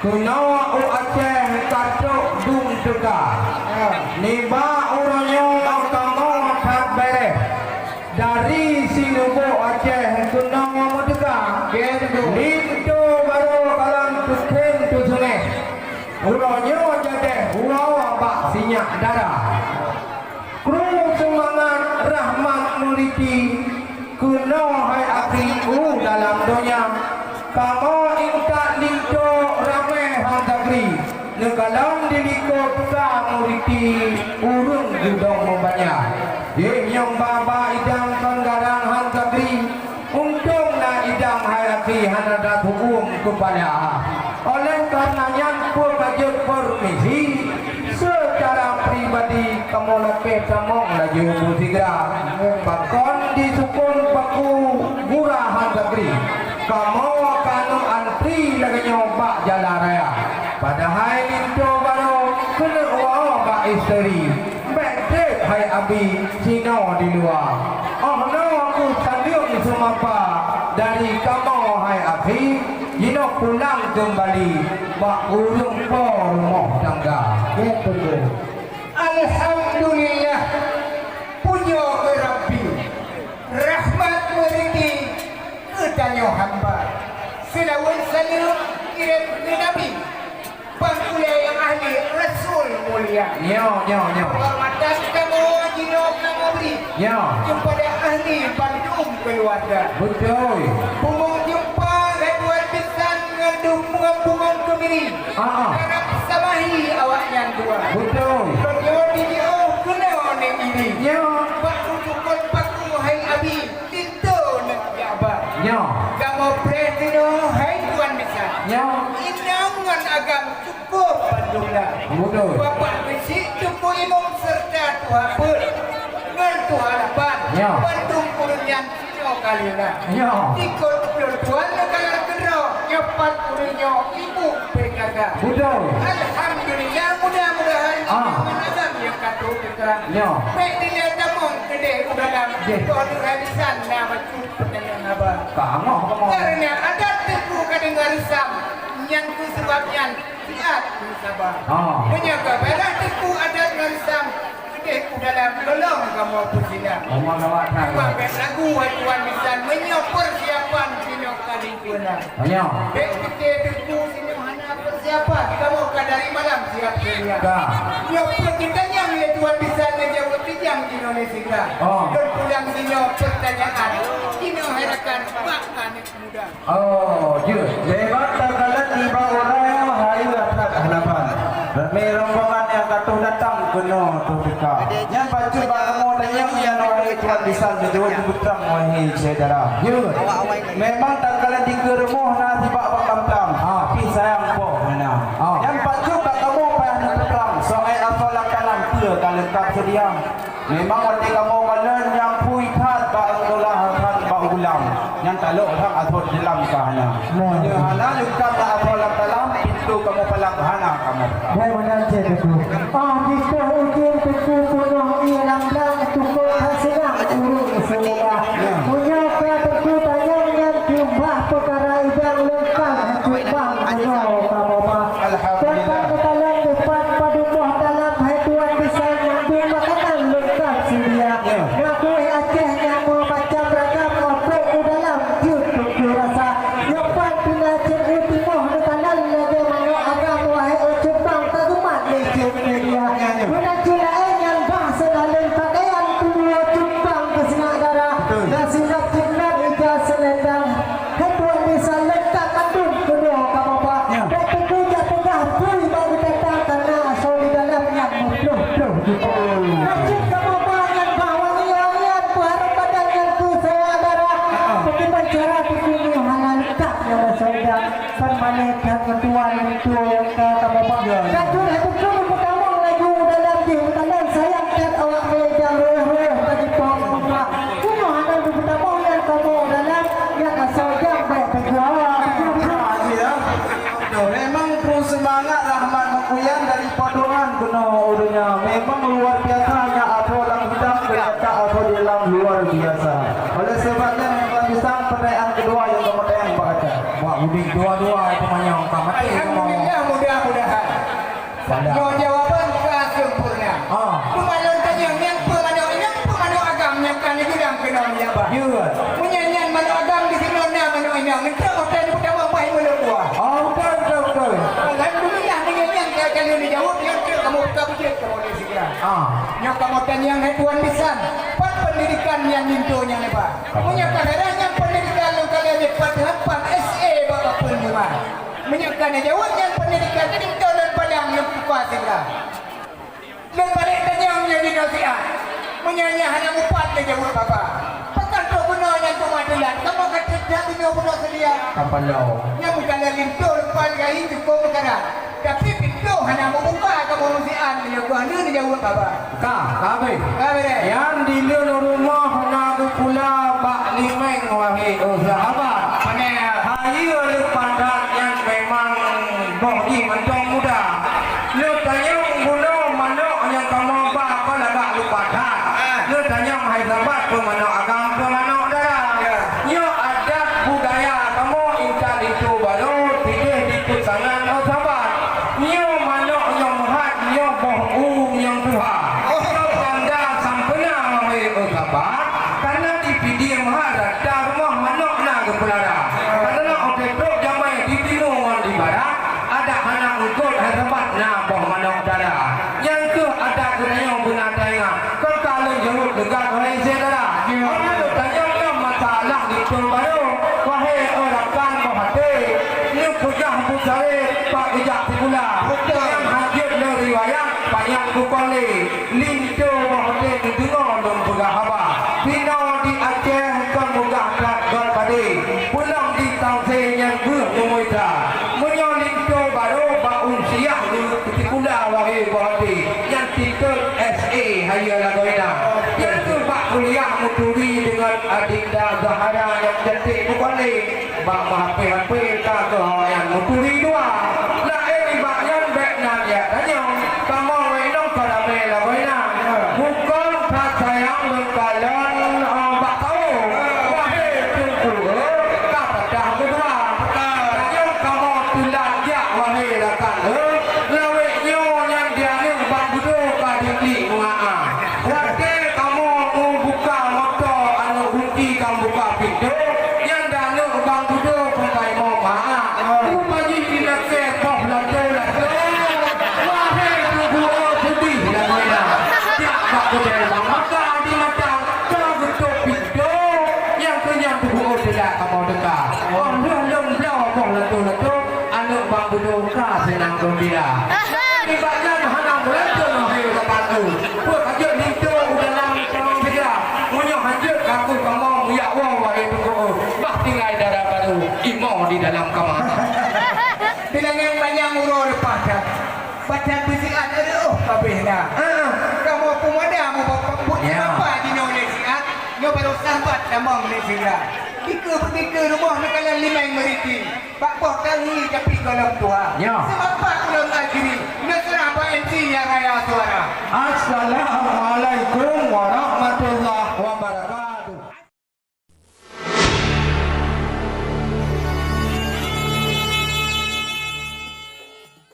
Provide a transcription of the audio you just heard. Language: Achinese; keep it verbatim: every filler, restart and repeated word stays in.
Keunoe u Aceh ka trok dum teuka. Nibak uroe nyoe kamoe that beuréh. Dari sinubuek Aceh keunoe meuteuka. Linto barô kalon tukén tuseungéh. Uroe nyoe jadeh woe bak sinyak dara. Kru seumangat Rahmat Meuriti, keunoe hai akhi u dalam donya. Kamoe intat linto ramé han tagri, neukalon dilikot ka Meuriti ureuëng geudong meubanya. Jéh nyang ba-ba idang kon garang han tagri, untông na idang hai akhi hana that huköm keupala. Oleh kareuna nyan peue ka jeuet peurmisi, seucara pribadi kamoe lakée tamong laju beusigra. Pakon disukon paku gura han tagri, kamoe ka neuantri lagée nyoe bak jalan raya. Padahai linto barô keuneuk woe bak isteri. Bék treb hai abi sinoe di luwa. Oh noe kheueh saleuem seumapa dari kamoe hai akhi, jinoe pulang keumbali bak ureuëng po rumoh tangga. Bék treb. Alhamdulillah, pujoe keu Rabbi, Rahmat Meuriti keu tanyoe hamba. Seulaweuet saleuem kirém keu Nabi. Ban ulée ahli Rasul mulia. Nyoe, nyoe, nyoe. Keuhormatan kamoe jinoe kamoe bri. Nyoe. Keupada ahli bandum keuluwarga. Beutôi. Bungong jeumpa lé tuan bisan ngon dum-, ngon bungong keumiri. Ah, ah. Karab samahi awaknyan dua. Beutôi. Meunyoe dijiôh keunoe ngon iri. Nyoe. Bak tukon paku hai abi. Linto ngon Jabar. Nyoe. Kamoe preh keunoe hai tuan bisan. Nyoe. Inong ngon agam cukup bandum na. Beutôi. Bapak Geuchik Teungku Imum seureuta Tuha Peuet ngon Tuha Lapan. Nyoe. Bandum ureuëng nyan sinoe ka lheueh na. Nyoe. Ikot lôn tuan neukalon keudroe nyoe pat ureuëng nyoe ibu P K K. Beutôi. Alhamdulillah, mudah-mudahan Ah. ngon agam nyang ka trok teuka. Nyoe. Bék dilée tamong keudeh u dalam, Jih. Boh lheueh bisan na bacut peutanyaan haba. Ka angoh kamoe. Kareuna adat Teungku ka deungoe reusam, nyan kheueh sabab nyan siat meusaba. Ha. Meunyoe ka beulah Teungku adat ngon reusam, keudeh u dalam tolong kamoe peusinan. Oma gawat that. Cuma bék ragu hai tuan bisan, meunyoe peusiapan sinoe ka dipeuna. Nyoe. Bék keuté Teungku sinoe hana peusiapan, kamoe ka dari malam siap sedia. Ka. Nyoe peuet geutanyong lé tuan bisan neujaweueb rijang jinoe lé sigra. Oh. Lôn pulang jinoe peutanyaan. Jinoe hai rakan bak aneuk muda. Oh, jeuet. Memang takalon nibak uroe nyoe hai that hanapan. Ramé rombongan nyang ka troh datang keunoe troh teuka. Nyan bacut bak kamoe tanyong nyan, wahé tuan bisan, neujaweueb beutrang, wahé syedara. Jeuet. Memang takalon dikeue rumoh na sibak bak kamplang, ha, tapi sayang poh meunan. Ha. Nyan bacut bak kamoe payah neupeutrang, soai asoe lam talam peue ka leungkap seudia. Memang watée kamoe kalon nyang phui that bak sekolah that bak ulam, nyang talok that asoe di dalam ka hana. Nah. Nyoe hana leungkap bak asoe lam talam, pintoe kamoe palang hana kamoe. Hai meunan cit Teungku. Ah, di toh ujong Teungku peunoh ié lam blang, tukon that seunang ureuëng seumudah. Ya. Meunyoe ka Teungku tanyong nyan keumbah peukara idang leungkap cumbang keunoe kamoe ba. Alhamdulillah. Teuka meukalon dipat padum boh dalam hai tuan bisan mandum makanan leungkap seudia. Ya. Na kueh Aceh nyang meumacam ragam, apok u dalam jeuet Teungku rasa. Nyoe pat pina cit u timoh neukalon lagée manok agam, wahé u cumbang tageumat lé cit media. Ya, ya. Meunan cit laén nyan bah seunaleueng pakaian, tuwoe cumbang keu sinyak dara. Betul. Na sinyak cit nan ija seulendang. Hai tuan bisan leungkap mandum keunoe kamoe ba. Ya. Bék Teungku jak peugah bui bak geutatang, kareuna asoe di dalam nyan meuploh-ploh juta. Oh. Bacut kamoe ba nyan bah wangian-wangian, peuhareuem badan nyan keu saya dara. Ah. Bagaimana cara Teungku nyoe hana leungkap nyoe asoe di dalam. Kon malée that ngon tuan linto nyang ka kamoe ba. Ya, ya. Bacut hai Teungku neupeutamong laju u dalam jih, meukalon sayang that awak meujang reueh-reueh bagi pom rumah. Keunoe hana geupeutamong nyan kamoe dalam, nyan asoe jam bék teuga. Ah, iya. Memang kru seumangat Rahmat Meukuyan dari Padoan keunoe ureuëng nyan. Memang luar biasa nyan, asoe lam gudang, ternyata asoe di dalam luar biasa. Oleh sebab nyan, Tuan Bisan, pertanyaan kedua nyang kamoe tanyong bak gata. Wah, udeb dua-dua itu manyong ka maté. Alhamdulillah, Nyoe jawaban ka sempurna. Ah. Cuma lôn tanyong, nyang peue manok inong, peue manok agam nyang ka neugulang keunoe nibak bah? Ya. Meunyo nyan manok agam disinoe na manok inong, enteuk hotel nibak bah mulod dua. Oh, betul, betul, betul. Alhamdulillah, meunyo nyan ka, ka lôn jaweueb, nyan enteuk kamoe buka budget kamoe lé sigra. Ah. Nyoe kamoe tanyong hai tuan bisan, pat pendidikan nyang linto nyan nibak? Meunyo ka heran nyan pendidikan lôn ka lheueh pat, pat S A bak bapeue nyoe. Meunyo ka neujaweueb nyan pendidikan, pintoe lôn palang lôn buka sigra. Lôn balek tanyong nyoe di nasihat. Meunyo nyan hana mupat neujaweueb haba. Pakon trok bunoe nyan teuma teulat, kamoe ka trép that bunoe seudia. Kapalo. Nyan meukalan linto lôn palang gai cukup meukarat. Tapi pintoe hana mubuka kamoe nasihat meunyo goh lheueh neujaweueb haba. Ka, ka habéh. Ka habéh, eh? Nyan di leuen rumoh na geupula bak limeng, wahé oh sahabat. Pane? Hayeue leupat that nyan memang boh jih mantong muda. Lôn tanyong bunoe manok nyang kamoe ba kon lagak leupat that. Ah. Lôn tanyong hai sahabat, peue manok agam, peue manok dara. Ya. Nyoe adat budaya kamoe intat linto barô, pideh dipeusangat, oh sahabat. Nyoe manok nyang meuhat, nyoe boh u nyang tuha. Oh. Nyoe tanda sampeuna, wahé oh sahabat. Karena di Pidie meuhat rata rumoh manok na geupeulara. Karena óh trok jamé di timu ngon di barat, adak hana eungkôt hai sahabat na boh manok dara. Nyan kheueh adat geutanyoe beuna taingat. Kon ka lôn jaweueb teuga, wahé syedara. Ya. Óh lheueh tanyong ngon masalah linto barô, wahé oh rakan boh até, neupeugah beusaleh bak geujak sikula. Betul. Nyang hanjeuet lôn riwayat, panyang bukon lé. Linto boh até neudeungoe lôn peugah haba. Sinoe di Aceh kon meugah that got padé. Pulang di Tausen nyan beuh meumita. Meunyoe linto barô bak usiah geutikula, wahé boh até, nyan titel S A hayeue lagoina. Nyan keuh bak kuliah meuturi deungon Adinda Zahara nyang cantik bukon lé. Bak meuhapé-hapé ka keuh awaknyan meuturi dua. Laén nibak nyan bék na jak tanyong, kamoe wéh inong ka ramé lagoina. Bukon that sayang lôn kalon, oh, bak kawö. Wahé teungku, eh, ka patah keudua. Tanyong kamoe teulat jak, wahé rakan, eh. Lawét nyoe nyan di aneuk Bang Budo ka diklik meungaa. Watèe kamoe mubuka moto aneuk gunci ka mubuka pintoe, nyan di aneuk Bang Budo peukai mo maaf. Rupa jih di nasèe boh lato-lato. Wahé tubuh, oh, seudeh lagoina. Jak bak keudè Bang Maka di Matang, ka geutôp pintoe. Nyang keu nyan tubuh, oh, teulat kamoe teuka. Oh, lheueh lôn bloe boh lato-lato, aneuk Bang Budo ka seunang geumbira. Nibak nyan hana meulantong, wahé rakan, oh. Peue ka jeuet linto u dalam kamoe sigra. Meunyoe hanjeuet ka keuh kamoe meuyak woe, wahé teungku, oh. Bah tinggai dara barô, imo di dalam kama. Teulangèng manyang uroe leupah that. Badan beusiat reuôh kabéh na. Ah. Kamoe peumuda meubapak buet. Ya. Bapak jinoe lé siat, nyoe barô sahabat tamong lé sigra. Dikeue-dikeue rumoh neukalon limeng meuriti. Bak boh kali tapi gohlom tuha. Ya. Seumapa ulôn ajri, neuseurah bak M C nyang raya suara. Assalamualaikum warahmatullahi